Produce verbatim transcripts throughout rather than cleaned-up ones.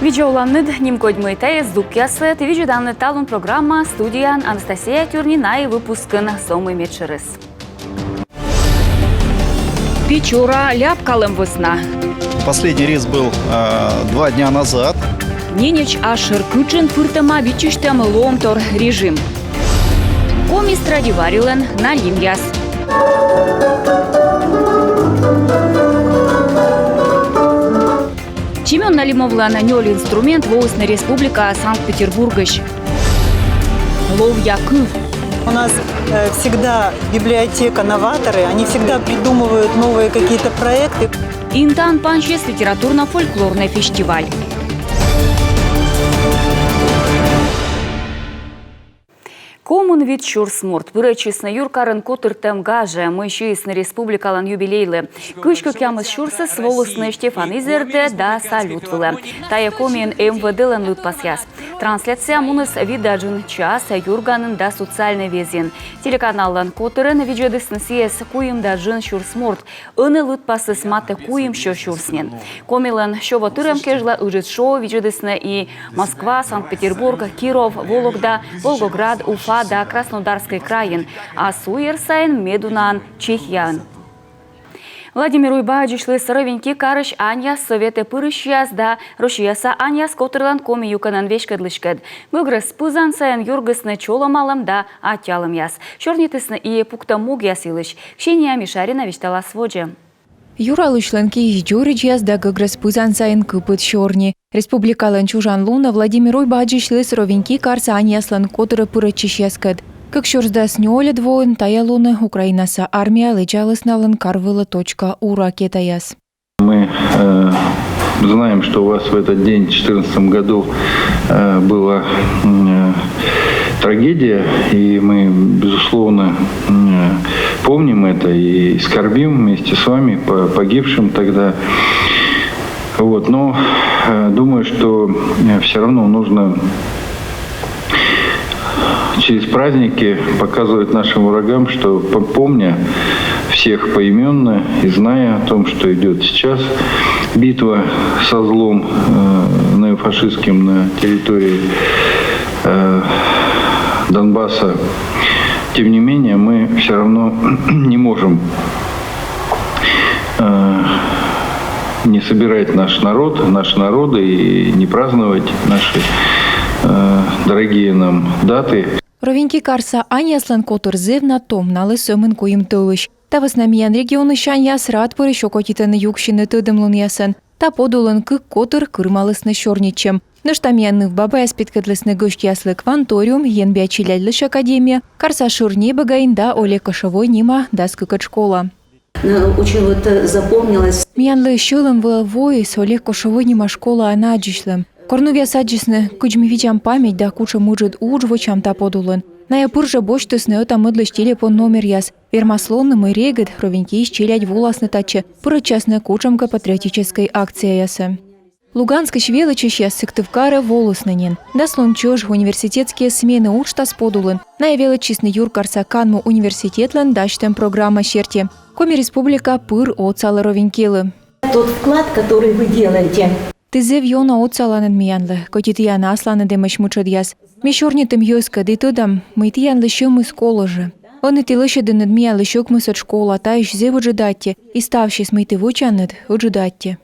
Видза оланныд, нимкодь, мый тайӧ здукъясӧ ті видзӧданныд «Талун» программа, студияын Анастасия Тюрнина. И выпускын сӧмын медшӧрыс. Печора ляпкалӧм вӧсна. Последний рейс был, а, два дня назад. Ненеч асшӧр кытшын пыртӧма виччысьтӧм лоӧмтор режим. Коми Страдиварилӧн налимъяс. Семён Налимовлӧн нёль инструмент воисны республикаӧ Санкт-Петербургысь. Ловъя кыв. У нас, э, всегда библиотека новаторы, они всегда придумывают новые какие-то проекты. Интан пансис литературно-фольклорнӧй фестиваль. Комын вит сюрс морт пырӧдчисны юркарын котыртӧм гажӧ, мый сиисны республикалӧн юбилейлы. Кызь кӧкъямыс сюрсыс волісны Стефан Изердӧ да «Салют» вылӧ. Тайӧ Комиын МВД-лӧн лыдпасъяс. Трансляция муніс вит да джын час «Юрганын» да социальнӧй везйын. Телеканаллӧн котырын видзӧдісны сійӧс куим да джын сюрс морт. Ӧні лыдпасыс матӧ куимсё сюрс нин. Комилӧн сё во тырӧм кежлӧ ыджыд шоу видзӧдісны и Москва, Санкт-Петербург, Киров, Вологда, Волгоград, Уфа да Краснодарскӧй крайын, а суйӧр сайын медунаын Чехияын. Владимир Уйба аддзысьліс Ровеньки карысь аньяс Сӧветӧ пырысьяс да Россияса аньяс котырлӧн Коми юкӧнӧн веськӧдлыськӧд. Гӧгрӧс пызан сайын юргисны чолӧмалӧм да аттьӧалӧмъяс. Сёрнитісны и пуктӧм могъяс йылысь. Ксения Мишарина висьталас водзӧ. Юралысьлӧн киысь дзоридзьяс да гӧгрӧс пызан сайын кыпыд сёрни. Республикалӧн чужан лунӧ Владимир Уйба аддзысьліс Ровеньки карса аньяслӧн котырӧ пырӧдчысьяскӧд. Кык сюрс дас нёльӧд воын тайӧ лунӧ Украинаса армия лэдзаліс налӧн кар вылӧ точка У ракетаяс. Мы, э, знаем, что у вас в этот день, в четырнадцатом году, э, была, м, э, трагедия, и мы, безусловно, м, э, помним это и скорбим вместе с вами по погибшим тогда. Вот, но, э, думаю, что, э, всё равно нужно через праздники показывать нашим врагам, что, п-, помня всех поименно и зная о том, что идёт сейчас битва со злом, э, неофашистским на территории, э, Донбасса, тем не менее, мы всё равно не можем, э, не собирать наш народ, наши народы и не праздновать наши, э, дорогие нам даты. Ровеньки карса аньяслӧн котыр зэв на том, налы сӧмын куим тӧлысь. Та вӧсна миян регионысь аньяс радпырысь окотитӧны юксьыны тӧдӧмлунъясӧн. Та подулын кык котыр кырымалісны сёрнитчӧм. Нӧшта миян нывбабаяс петкӧдлісны гӧсьтъяслы «Кванториум», енбиа челядьлысь академия, карса шӧр небӧгаин да Олег Кошевой нима дас кыкӧд школа. Э, очень вот, э, запомнилось. Миянлы сьӧлӧм вылӧ воис Олег Кошевой нима школаын аддзысьлӧм. Кор нывъяс аддзисны, кыдз ми видзам память да кутшӧм ыджыд удж вӧчам та подулын. Найӧ пыр жӧ босьтісны ӧта-мӧдлысь телепон номеръяс. Вермас лоны, мый регыд Ровенькиысь челядь воласны татчӧ, пырӧдчасны кутшӧмкӧ патриотическӧй акцияясӧ. Луганскысь велӧдчысьяс Сыктывкарӧ волісны нин. Дас лун чӧж «Университетские смены» уджтас подулын. Найӧ велӧдчисны юркарса канму университетлӧн дасьтӧм программа серти. Коми Республика пыр отсалӧ Ровенькилы. Тот вклад, который вы делаете. Ті зэв ёна отсаланныд миянлы, кӧть и тіян асланыд эмӧсь мытшӧдъяс. Ми сёрнитім йӧзкӧд и тӧдам, мый тіянлы сьӧмыс колӧ жӧ. Ӧні ті лӧсьӧдінныд миянлысь ӧкмысӧд школа, таысь зэв ыджыд аттьӧ, и ставсьыс, мый ті вӧчанныд, ыджыд аттьӧ.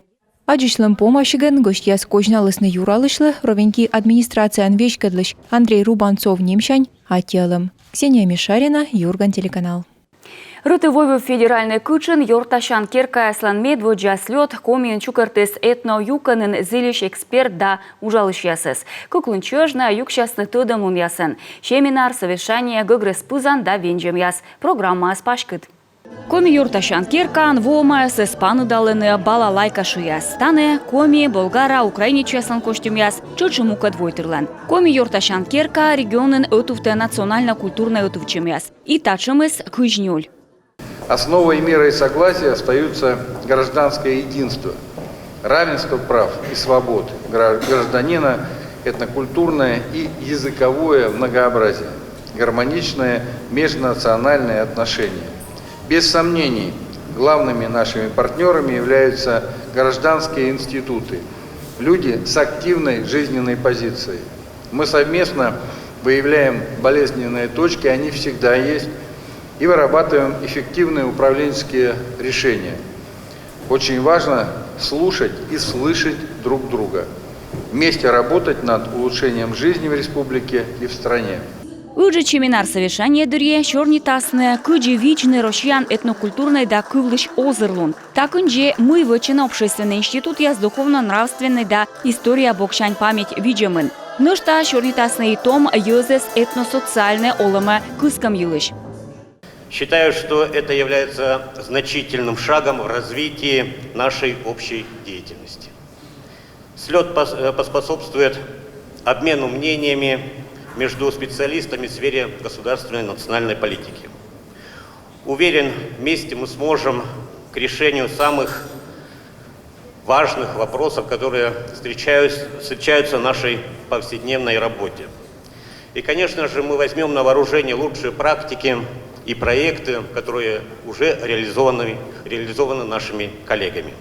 Аддзысьлӧм помасигӧн гӧсьтъяс козьналісны юралысьлы Ровеньки администрацияӧн веськӧдлысь Андрей Рубанцов нимсянь аттьӧалӧм. Ксения Мишарина, «Юрган» телеканал. Рытыв-ойвыв федеральнӧй кытшын ёртасян керкаяслӧн медводдза слёт Комиын чукӧртіс этноюкӧнын зільысь эксперт да уджалысьясӧс. Кык лун чӧж найӧ юксясны тӧдӧмлунъясӧн. Семинар, совещание, гӧгрӧс пызан да вензьӧмъяс. Программаыс паськыд. Коми ёртасян керкаын воӧмаясӧс паныдалӧны балалайка шыяс. Тані коми, болгара, украинецъяслӧн костюмъяс, тшӧтш и мукӧд войтырлӧн. Коми ёртасян керка регионын ӧтувтӧ национально-культурнӧй ӧтувтчӧмъяс. И татшӧмыс кызь нёль. Основой мерой согласия остаются гражданское единство, равенство прав и свобод гра-, гражданина, этнокультурное и языковое многообразие, гармоничные межнациональные отношения. Без сомнений, главными нашими партнёрами являются гражданские институты, Люди с активной жизненной позицией. Мы совместно выявляем болезненные точки, они всегда есть, и вырабатываем эффективные управленческие решения. Очень важно слушать и слышать друг друга. Вместе работать над улучшением жизни в республике и в стране. Ыджыд семинар-совещание дырйи сёрнитасны, кыдзи видзны Россиян этнокультурнӧй да кывлысь озырлун. Та кындзи, мый вӧчӧны общественнӧй институтъяс духовно-нравственнӧй да история боксянь память видзӧмын. Нӧшта сёрнитасны и том йӧзӧс этносоциальнӧй олӧмӧ кыскӧм йылысь. Считаю, что это является значительным шагом в развитии нашей общей деятельности. Слет поспособствует обмену мнениями между специалистами в сфере государственной и национальной политики. Уверен, вместе мы сможем к решению самых важных вопросов, которые встречаются в нашей повседневной работе. И, конечно же, мы возьмем на вооружение лучшие практики и проекты, которые уже реализованы, реализованы нашими коллегами.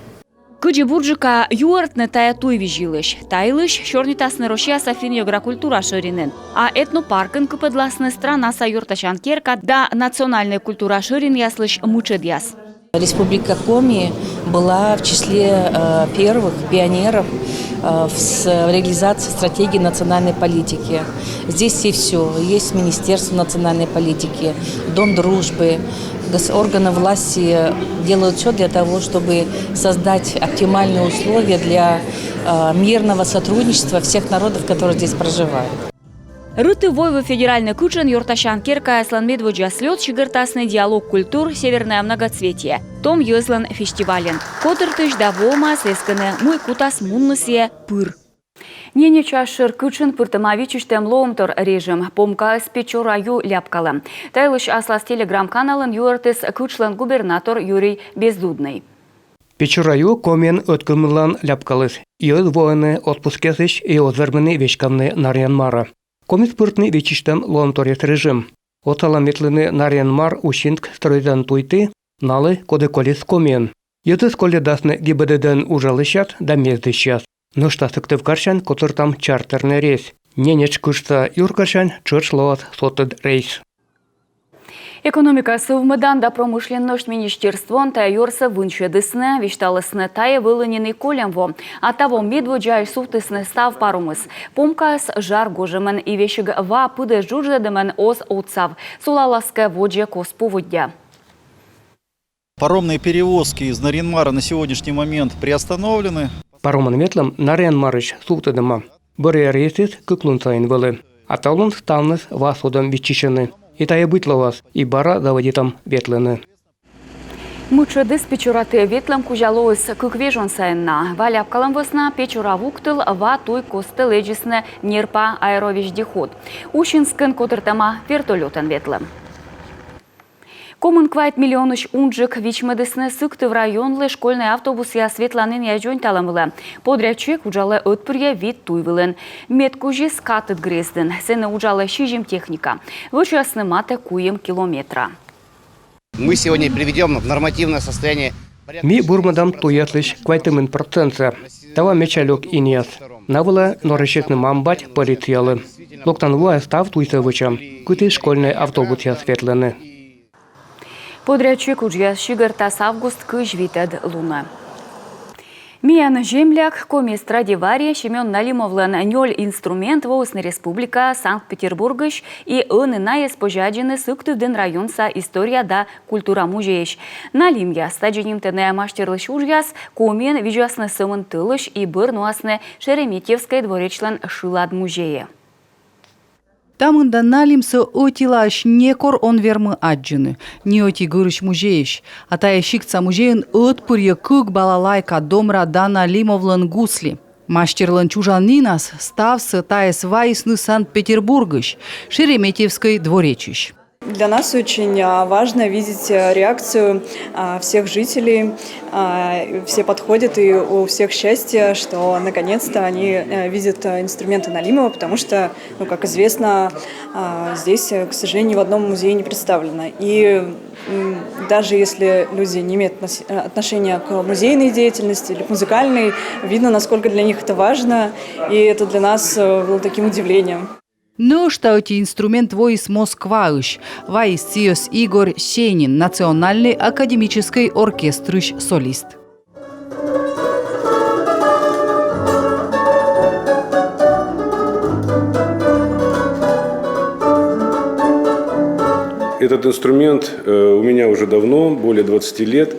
Кыдзи бурджыка юӧртны тайӧ туйвизь йылысь? Та йылысь сёрнитасны Россияса финн-йӧгра культура шӧринын. А этнопаркын кыпӧдласны странаса ёртасян керка да национальнӧй культура шӧринъяслысь мытшӧдъяс. Республика Коми была в числе э, первых пионеров э, в, в реализации стратегии национальной политики. Здесь и все. Есть Министерство национальной политики, Дом дружбы, органы власти делают все для того, чтобы создать оптимальные условия для э, мирного сотрудничества всех народов, которые здесь проживают. Рытыв-войвыв федеральнӧй кытшын ёртасян керкаяслӧн медводдза слёт сигӧртасны «Диалог культур. Северное многоцветие» том йӧзлӧн фестивальын. Котыртысь да воӧмаяс эскӧны, мый кутас мунны сійӧ пыр. Ненеч асшӧр кытшын пыртӧма виччысьтӧм лоӧмтор режим. Помкаыс Печора ю ляпкалӧ. Та йылысь аслас телеграм-каналын юӧртіс кытшлӧн губернатор Юрий Бездудный. Печора ю Комиын ӧткымынлӧн ляпкаліс. Йӧз воӧны отпускъясысь и оз вермыны веськавны Нарьян-Марӧ. Ковмис пыртны виччысьтӧм лоӧмторйӧс режим. Отсалам ветлыны Нарьян-Мар — Усинск стрӧитан туйті налы, коді колис Комиын. Йӧзӧс колльӧдасны ГИБДД-ын уджалысьяс да мездысьяс. Нӧшта Сыктывкарсянь котыртам чартернӧй рейс. Ненеч кытшса юркарсянь тшӧтш лоас сотӧд рейс. Экономика, сӧвмӧдан да промышленность министерствоын тайӧ юӧрсӧ вынсьӧдісны. Висьталісны, тайӧ вӧлі нин и кольӧм во. А таво медводдзаысь сувтісны став паромыс. Помкаыс жар гожӧмын и весиг ва пыдӧс джуджӧдӧмӧн оз отсав. Сулалас кӧ, водзӧ кост поводдя. Паромные перевозки из Нарьян-Мара на сегодняшний момент приостановлены. Паромӧн ветлӧм Нарьян-Марысь сувтӧдӧма. Бӧръя рейсыс кык лун сайын вӧлі. А талун ставныс ва содӧм виччысьӧны. И тайӧ быть лоас, и бара заводитам ветлыны. Мытшӧдыс Печораті ветлӧм кузя лоис кык вежон сайын на. Ва ляпкалӧм вӧсна Печора вуктыл ва туй костӧ лэдзисны «Нерпа» аэровездеход. Усинскын котыртӧма вертолётӧн ветлӧм. Комын квайт миллионысь унджык вичмӧдісны Сыктыв районлы школьнӧй автобусъяс ветланінъяс дзоньталӧм вылӧ. Подрядчик уджалӧ ӧтпырйӧ вит туй вылын. Медкузьыс катыд грездын. Сэні уджалӧ сизим техника. Вӧчасны матӧ куим километра. Мы сегодня приведем в нормативное состояние. Ми бурмӧдам туйяслысь квайтымын процентсӧ. Таво медся лёк инъяс. На вылӧ норӧсисны мам-бать полициялы. Локтан воӧ став туйсӧ вӧчам, кыті школьнӧй автобусъяс ветлӧны. Подрядчик уджъяс сигӧртас август кызь витӧд лунӧ. Миян земляк, коми Страдивари Семён Налимовлӧн нёль инструмент воисны республикаӧ Санкт-Петербургысь, и ӧні найӧс позьӧ аддзыны Сыктывдін районса история да культура музейысь. Налимъяс — тадзи нимтӧны мастерлысь уджъяс — Комиын видзасны сӧмын тӧлысь и бӧр нуасны Шереметьевскӧй дворечлӧн шылад музейӧ. Та мында налимсӧ ӧтилаысь некор он вермы аддзыны, ни ӧти гырысь музейысь. А тайӧ сиктса музейын ӧтпырйӧ кык балалайка домра Дана Лимовлӧн гусли. Мастерлӧн чужан нинас ставсӧ тайӧс вайисны Санкт-Петербургысь, Шереметьевскӧй дворечысь. Для нас очень а, важно видеть а, реакцию а, всех жителей. А, все подходят, и у всех счастье, что наконец-то они э, видят а, инструменты Налимова, потому что, ну, как известно, а, здесь, э, к сожалению, ни в одном музее не представлено. И м, даже если люди не имеют относ- э, отношения к музейной деятельности или к музыкальной, видно, насколько для них это важно, и это для нас э, было таким удивлением. Нӧшта ӧти инструмент воис Москваысь. Вайис сійӧс Игорь Сенин, Национальнӧй академическӧй оркестрысь солист. Этот инструмент э, у меня уже давно, более двадцати лет.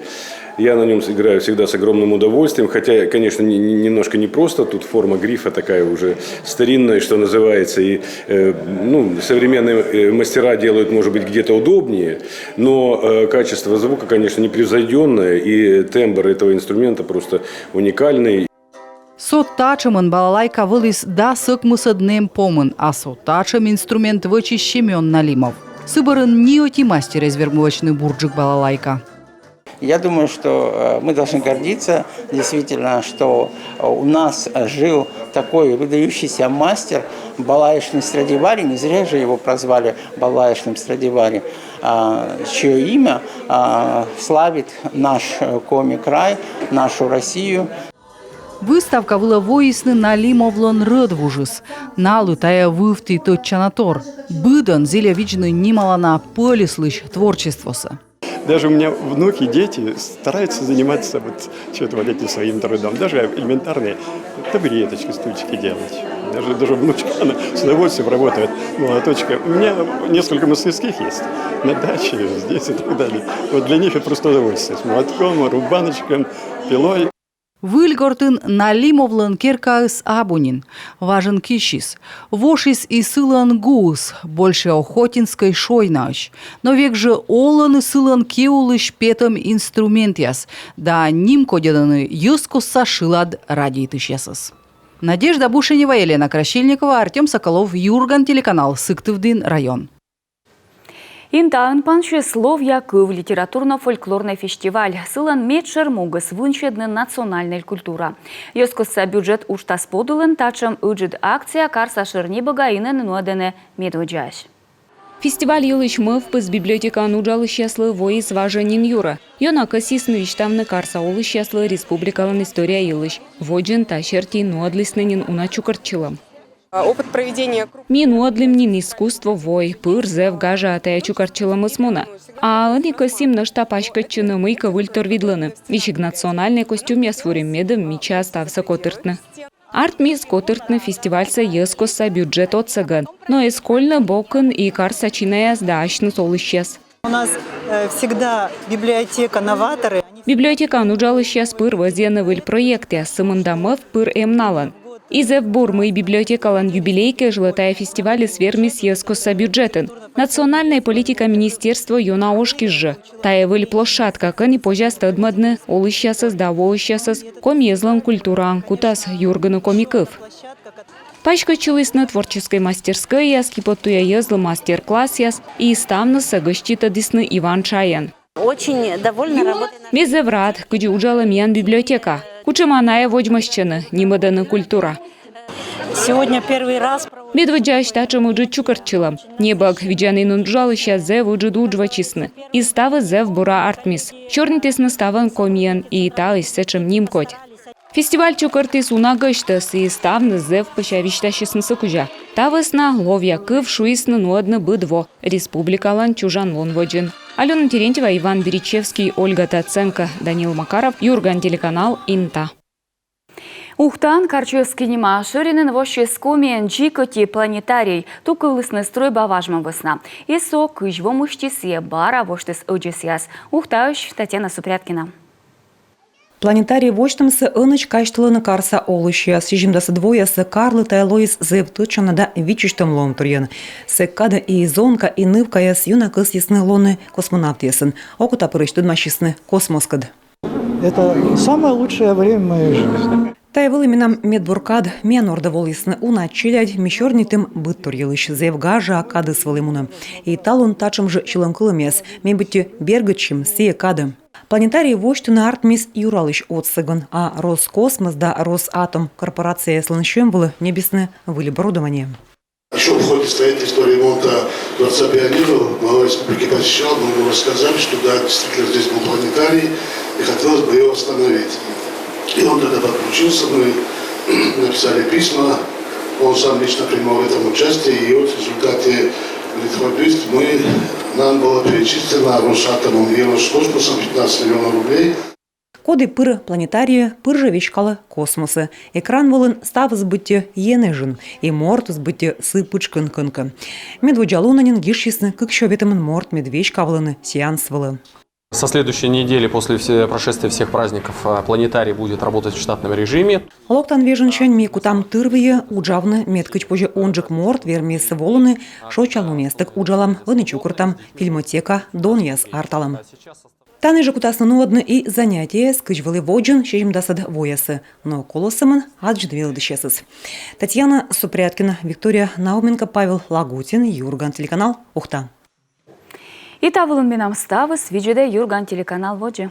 Я на нем играю всегда с огромным удовольствием, хотя, конечно, не- не- немножко не просто, тут форма грифа такая уже старинная, что называется, и э, ну, современные э, мастера делают, может быть, где-то удобнее, но э, качество звука, конечно, непревзойденное, и тембр этого инструмента просто уникальный. Со татшӧмӧн балалайка вӧліс дас ӧкмысӧд нэм помын, а со татшӧм инструмент вӧчис Семён Налимов. Сы бӧрын ни ӧти мастер эз вермы вӧчны бурджык балалайка. Я думаю, что мы должны гордиться действительно, что у нас жил такой выдающийся мастер Балаишный Страдивари. Не зря же его прозвали Балаишным Страдивари, чье имя славит наш Коми край, нашу Россию. Выставка вылӧ воисны Налимовлӧн рӧдвужыс. Налы тайӧ вывті тӧдчана тор. Быдӧн зільӧ видзны нималана пӧльыслысь творчествосӧ. Даже у меня внуки, дети стараются заниматься вот что-то вот этим своим трудом. Даже элементарные табуреточки, стульчики делать. Даже, даже внучка, она с удовольствием работает молоточком. У меня несколько мастерских есть на даче, здесь и так далее. Вот для них это просто удовольствие. С молотком, рубаночком, пилой. Выльгортын Налимовлӧн керкаыс абу нин. Важӧн кисьыс. Вошис и сылӧн гуыс, больше Охотинскӧй шойнаысь. Но век жӧ олӧны сылӧн ки улысь петӧм инструментъяс да нимкодьӧдӧны йӧзкостса шылад радейтысьясӧс. Надежда Бушенева, Елена Красильникова, Артём Соколов, Юрган телеканал, Сыктывдін район. Интаын пансис «Ловъя кыв» литературно-фольклорнӧй фестиваль. Сылӧн медшӧр могыс — вынсьӧдны национальнӧй культура. Йӧзкостса бюджет уджтас подулын татшӧм ыджыд акция карса шӧр небӧга инӧ нуӧдӧны медводдзаысь. Фестиваль йылысь мӧвпыс библиотекаын уджалысьяслы воис важӧн нин юрӧ. Ёна кӧсйисны висьтавны карса олысьяслы республикалӧн история йылысь. Водзын та серти нуӧдлісны нин уна чукӧртчылӧм. Опыт проведения Ми нуӧдлім нин искусство вой, пыр зэв гажаа тайӧ чукӧртчылӧмыс мунӧ. А ӧні кӧсйим нӧшта паськӧдчыны, мыйкӧ выльтор видлыны. Весиг национальнӧй костюмъяс вурим, медым мичаа ставсӧ котыртны. Артмис котыртны фестивальсӧ йӧзкостса бюджет отсӧгӧн. Но эз кольны бокын и карса чинаяс да асьныс олысьяс. У нас э, всегда библиотека новаторы. Библиотекаын уджалысьяс пыр вӧзйӧны выль проектъяс, сы мында мӧвп пыр эм налӧн. И зэв бур, мый библиотекалӧн юбилей кежлӧ тайӧ фестивальыс вермис йӧзкостса бюджетын. Национальнӧй политика министерство ёна ошкис жӧ. Тайӧ выль площадка, кӧні позяс тӧдмӧдны олысьясӧс да воысьясӧс коми йӧзлӧн культураӧн, кутас юргыны коми кыв. Паськӧдчылісны творческӧй мастерскӧйяс, киподтуя йӧзлы мастер-классъяс, и ставнысӧ гӧститӧдісны Иван-чайӧн. Очень довольна работой. Ме зэв рад, кыдзи уджалӧ миян библиотека. Кутшӧма найӧ водзмӧстчӧны, нимӧдӧны культура. Сегодня первый раз. Медводдзаысь татшӧм ыджыд чукӧртчылӧм. Небӧг, видзанінын уджалысьяс зэв ыджыд удж вӧчисны. И ставыс зэв бура артмис. Сёрнитісны ставӧн комиӧн, и таысь сэтшӧм нимкодь. Фестиваль чукӧртіс уна гӧсьтӧс, и ставныс зэв пӧся висьтасисны сы кузя. Та вӧсна «Ловъя кыв» шуисны нуӧдны быд во республикалӧн чужан лун водзын. Алёна Терентьева, Иван Беричевский, Ольга Таценко, Данил Макаров, Юрган телеканал, Инта. Ухтаын карчӧс кинема шӧринын воссис Комиын дзик ӧти планетарий. Ту кывлісны стрӧйба важмӧм вӧсна. И со кызь во мысти сійӧ бара восьтіс ӧдзӧсъяс. Ухтаысь Татьяна Супряткина. Планетарий восьтӧмсӧ ӧнӧдз казьтылӧны карса олысьяс. Сизимдасӧд воясӧ карлы тайӧ лоис зэв тӧдчана да виччысьтӧм лоӧмторйӧн. Сэк кадӧ и зонка, и нывкаяс ёна кӧсйисны лоны космонавтъясӧн. Окота пырысь тӧдмасисны космоскӧд. Это самое лучшее время моей жизни. Тайӧ вӧлі менам медбур кад. Миян ордӧ волісны уна челядь. Ми сёрнитім быдтор йылысь. Зэв гажа кадыс вӧлі мунӧ. И талун татшӧм жӧ сьӧлӧмкылӧмъяс. Ми быттьӧ бергӧдчим сійӧ кадӧ. Планетарий восьтыны артмис юралысь отсӧгӧн, а Роскосмос да Росатом корпорацияяслӧн сьӧм вылӧ ньӧбисны выль оборудование. Еще в ходе строительства, ремонта Дворца пионеров глава республики посещал, мы ему рассказали, что да, действительно здесь был планетарий, и хотелось бы его восстановить. И он тогда подключился, мы написали письма, он сам лично принимал в этом участие, и вот в результате литходвист мы, нам было перечислено Росатомом и Роскосмосом пятнадцать миллионов рублей. Коді пыр планетарийӧ, пыр жӧ веськалӧ космосӧ. Экран вылын ставыс быттьӧ енэжын, и мортыс быттьӧ сы пытшкын кӧнкӧ. Медводдза лунӧ нин гижсисны кыксё ветымын морт, мед веськавлыны сеанс вылӧ. Со следующей недели, после все- прошествия всех праздников, а, планетарий будет работать в штатном режиме. Локтан вежонсянь ми кутам тырвыйӧ уджавны, мед кыдз позьӧ унджык морт вермис волыны. Шочалунъястӧг уджалам, ӧні чукӧртам фильмотека донъяс арталӧм. Тані жӧ кутасны нуӧдны и занятиеяс, кыдз вӧлі водзын сизимдасӧд воясӧ. Но колӧ сӧмын аддзыны велӧдысьясӧс. Татьяна Супряткина, Виктория Науменко, Павел Лагутин, Юрган телеканал, Ухта. И та вылын менам ставыс. Видзӧдӧй Юрган телеканал водзӧ.